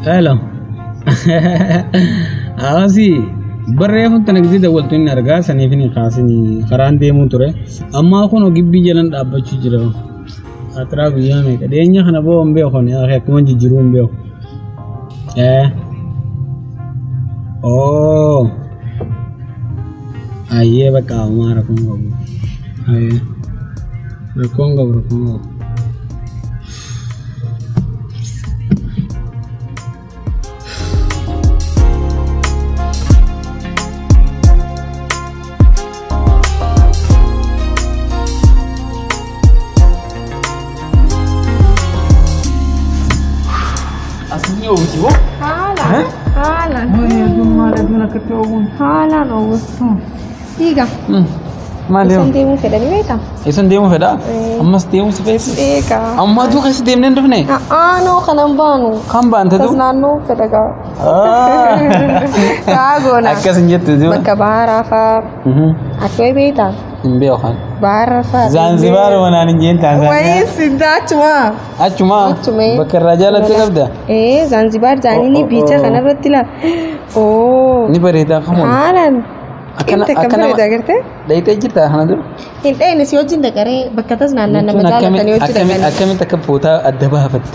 Hello. Asi barreeffamta nagdi dawwaltu inni argaa saniif inni kaasini karaan deemuu ture. Ammaa kun gibbii jalan dhaabbachuu jira. Atiraa guyyaa meeqa dhiyeenya kana boo hin beeku akkuma jijjiiruu hin beeku. Oh. Ayyee bakka ammaa rakkoon qabu. Ayyee. Rakkoon qabu rakkoon qabu. Asii oowwiti hoo? Haalaan. Haalaan. Maal akkatti oowwuun? Haalaan oowwatu. Dhiiga. Maal deemu? Isan deemuu fedhanii beekaa? Isan deemuu fedhaa? Ammas deemuu si feesi? Beekaa. Ammaa tuu keessa deemnee hin dhufne? Aanoo kanan baanu. Kan baante tuu? Tas naannoo fedha gaa. Gaa goona. Akkas hin jettu jiru. Bakka baharaa fa'aa. Ati wayi beektaa? Hin beekan. Baharaa fa'aa. Zaanzibaar manaan hin jeen Taanzaaniyaa. Wayii sinta achuma. Achuma. Achuma. Bakka irraa jaalatte qabda? Ee Zaanzibaar jaaniini biicha kanarratti laa. Oo. Ni bareedaa kamuun. Haalaan. Akkana Inta kan bareedaa agartee? Dhayitee jirtaa kana dura? Hin dhayine si wajjin dhaqaree bakka tas naannaa nama jaalatanii hojii dhaqanii. Akkamitti akka footaa adda baafatte?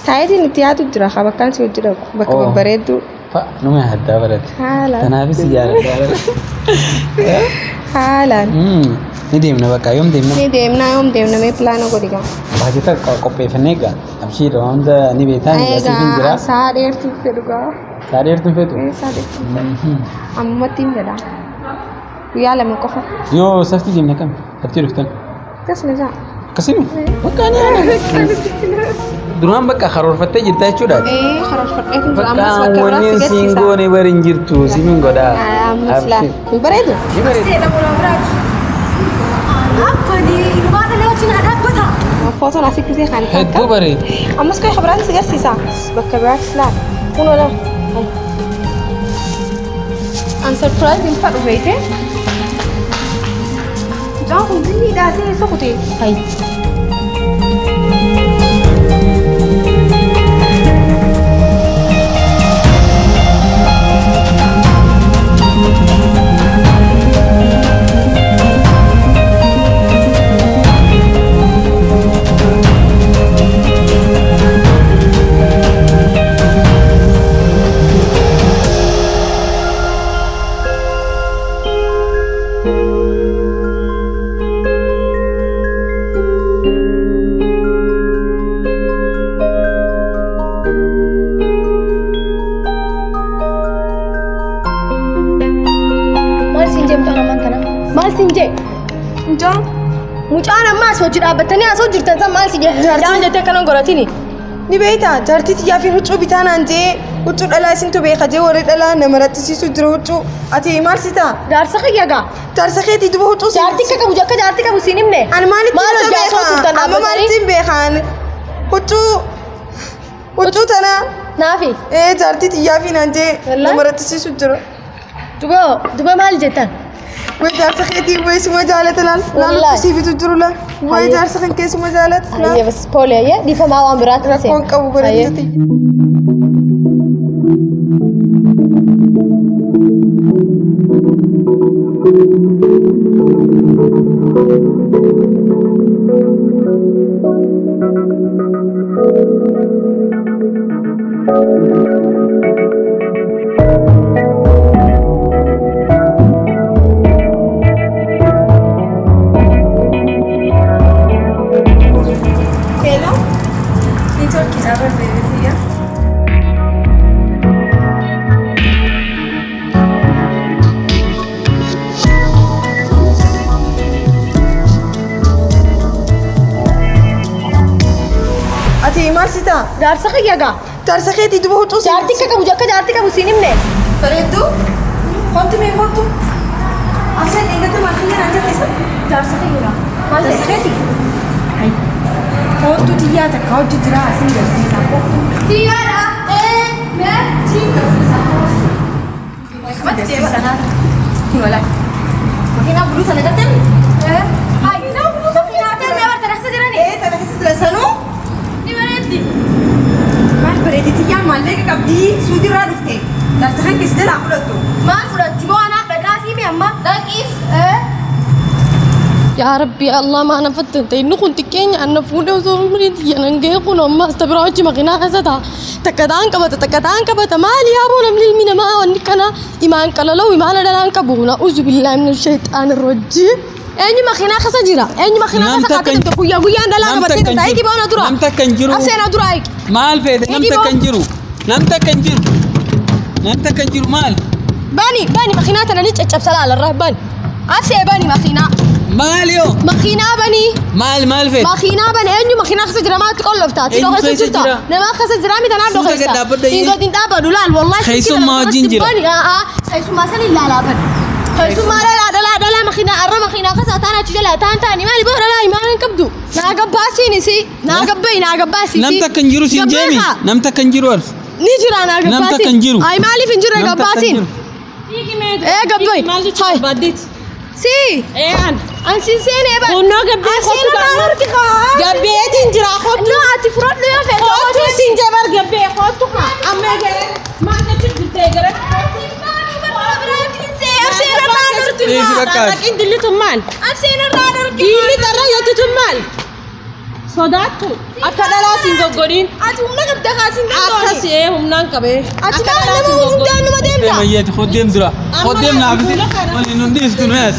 Taayitiin itti yaadu jira haa bakkaan si hojii dhaqu bakka babbareedduu. Numa addaa barate. Haalaan. Kanaafis jaaladha. Haalaan. Ni deemna bakka yoom deemna? Ni deemna yoom deemna mee pilaana godhi gaa. Baajata qopheeffannee egaa abshiidha waan hunda ni beektaa ni asiif jira. Saa dheertuu fedhu gaa. Saa dheertuu fetu? Saa dheertuu fedhu. Ammatti hin fedha. Guyyaa lama qofa. Yoo safti deemna kam? Safti dhuftan? Akkasuma jaa. Akkasuma? Bakka ani haala. Duraan bakka karoorfattee jirta jechuudha. Ee karoorfadhee kun jira ammas bakka biraatti wanni siin garsiisa. goone bari hin jirtu siin godhaa. Ammas laa. Hin bareedu? Ni bareedu. Seera bola biraati. Akkadi ilumaan dhalee wajjin haa dhaabbata. Footoon asii gisee kan Hedduu bareedu. Ammas koo biraatti si garsiisa. Bakka biraatti laa. Kun ola. An surprise hin fadhu beekte. Mucaan kun zinni hidhaatee eessa kutee? Hayi. Maal siin jee mucaan ammaan tana? Maal siin jee? Mucaan Mucaan ammaa as hojii dhaabbattanii asoo jirtan san maal siin jee? Mucaan jettee akkana hin godhatini. Ni beektaa jaartii xiyyaa fi huccuu bitaa naan jee huccuu dhalaa isintu beeka jee warri dhalaa nama rattisiisu jira huccuu ati maal si ta'a? Jaarsa kiyya gaa. Jaarsa keetii duba huccuu si. Jaartii akka qabu akka jaartii qabu siin himne. Ani maalitti Maal isa hojii asoo beeka? jirtan Amma dhaabbatanii? maalitti hin beekaan? Huccuu huccuu tana Naafi. ee jaartii xiyyaa fi naan jee Wallaahi? nama rattisiisu jira. Duba duba maal jettan? Way jaarsa keetii way suma jaalata laal laal Wallaahi. huccuu sii bitu jiru laal way Hayyee. jaarsa kan kee suma jaalata laal Hayyee bas poole hayyee dhiifamaa waan biraatti seen. rakkoon qabu bareedduu. Hello? Network is our baby here. Ati maal si ta'a? Jaarsa kiyya gaa. Jaarsa keetii duba huccuu si. Jaartii akka qabu akka jaartii qabu siin himne. Bareedduu? Kottu mee kottu? Aseen eeggatu maal kiyya naan jette Jaarsa kiyya gaa. Maal Jaarsa ta'e? keetii? Hayi. Kottu xiyyaa takka hojii jira asin garsiisa. Xiyyaadha. Ee mee siin garsiisa. Garsiisa. Kun walaa. Makiinaa buluu sana gartee? Ee. Hayi nama buluu tokko nyaatee mee barta keessa jirani. Ee tana keessa jira sanuu. Ni bareeddi. Maal bareeddi? Obboleettii maallaqa qabdii suutirraa dhufte. Jaarsa kan keessa jalaa fudhattu. Maal fudhatti moo anaa dhaqaa fi amma dhaqiif. Yaa Rabbi Allah maana fattante inni kun xiqqeenya anna fuudhee osoo umriin xiyya nan ga'e kun amma as biraa hojii makiinaa keessa ta'a. Takka ta'an qabata takka ta'an qabata maali yaa boo namni ilmi namaa wanni kana imaan qalalau imaana dhalaan qabu na'uuzu billaahi min shayxaan rajjiim. Eenyu makiinaa keessa jira? Eenyu makiinaa keessa kaatee guyyaa guyyaan dhalaa qabattee ta'a. Eegi boona dura. Nam takka hin jiru. Abseenaa dura eegi. Maal feete? Nam takka hin jiru. Nam takka hin jiru. Nam takka hin jiru maal? Bani bani makiinaa tana ni caccabsa laalarraa bani. Absee bani makiinaa. Maal yoo? Makiinaa bani. Maal maal feete? Makiinaa bani eenyu makiinaa keessa jira maaltu qolloftaa? Ati Eenyu keessa keessa jirta? jira? Nama keessa jira miti tanaan Suuta dhokeessa. gad dhaabbadha Hin godhin dhaabbadhu laal wallahi. Keessummaa wajjin jira. Bani keessummaa san ilaalaa bani. Keessummaa dhalaa dhalaa dhalaa makiinaa arra makiinaa keessa taan achi jala taan taani maali boo dhalaa imaan hin qabdu. Naa gabbaasiinis naa gabbayi naa gabbaasiisi. Nam takka hin jiru siin jeemi. Nam takka hin jiru arsi. Ni jira naa Nam gabbaasiin. takka hin jiru. Ay maaliif hin jirre Nam takka hin gabbaasiin? jiru. Ee gabbayi. Maal jechuun Hai. barbaaddeeti? Si. Ee an. Ansiin seenee bani. Kunnoo gabbee Ansiin kottu irraa harki kaa. Gabbeetiin jira kottu. No ati fudhadhu yoo feete. Kottu siin jabar gabbee kottu kaa. Amma eegale maal jechuun jirte eegale? Dhiisi bakka. Dhaqin dilli tun maal? Dilli tarra jettu tun maal? Sodaattu akka dhalaa siin goggodhin. Ati humna qabda kaasiin danda'ani. Akkas ee humnaan qabee. Ati Akka maal dhalaa nama siin goggodhin. hundaan numa deemta? Deemayyeeti hoddeem dura. Hoddeem naafisi. Waliin hundi iftu nu yaas.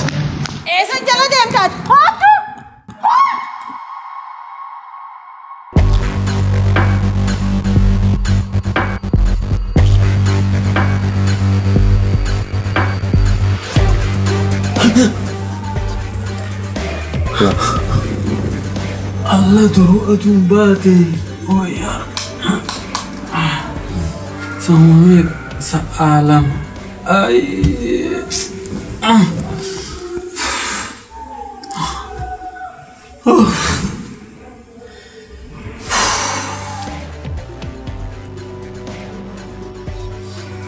Eessa jala deemtaati? Kottu! Allah duru'atun baate. Oya. Samuel sa'alam. Ay.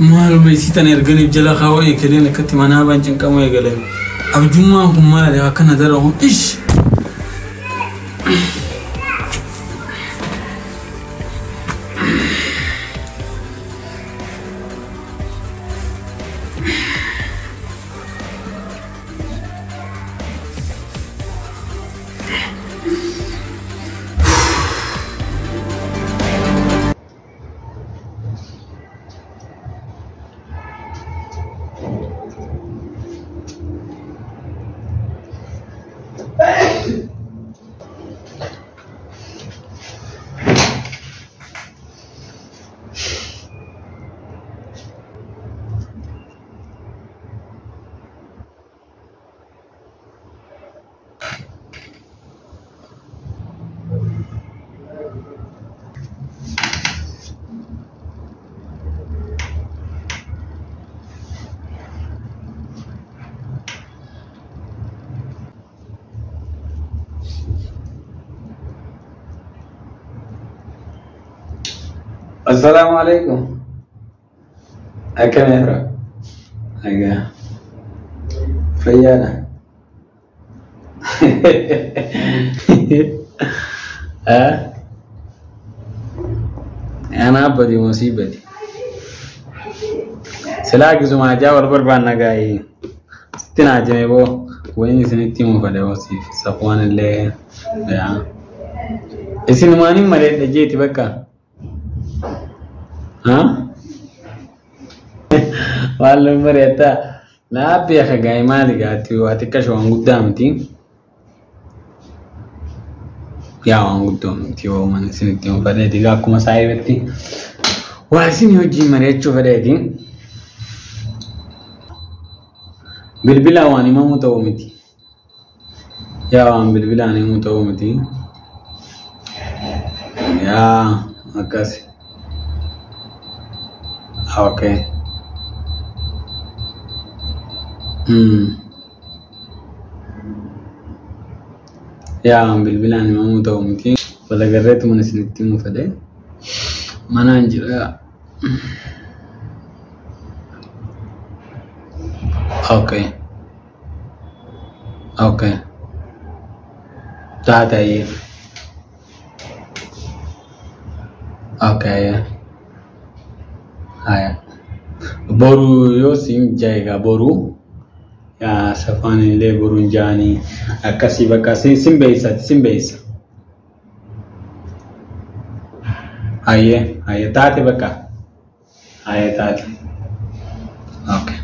Maaluma isii tana erganiif jala kaawwa eegaleen akkatti manaa baan cinqamu eegalan. Abjummaan kun maali akkana dara kun ish. Assalamu alaikum. Akkam Efra? Nagaa. Fayyaadha. Anaa badi musiibati. Silaa gisuma ajaa wal barbaanna gaa'ee. Sitti naa jime boo wayini isinitti himu fedhe hosiif safuwaan illee yaa. Isinumaan hin mareedha jeeti bakka. Waan lama bareedaa laa beeka gaa'ee maali gaatti waa xiqqasho waan guddaa miti. Yaa waan guddoo miti yoo mana isinitti himu fedheeti gaa akkuma saayibetti waa isin hojii mari'achuu fedheeti. Bilbilaan waan himamu ta'uu miti. Yaa waan bilbilaan himamu ta'uu miti. Yaa akkas. Okay. Yaa waan bilbilaan himamu ta'uu miti. Walagarreetu mana isinitti himu fedhe. Manaan jira. Okay. Okay. Taate ayyee. Okay. Haya. Boru yoo siin jahe egaa boru yaa safaan illee boru hin jahanii akkasii bakka sin beeysa sin beeysa. Hayyee hayyee taate bakka hayyee taate. Okay.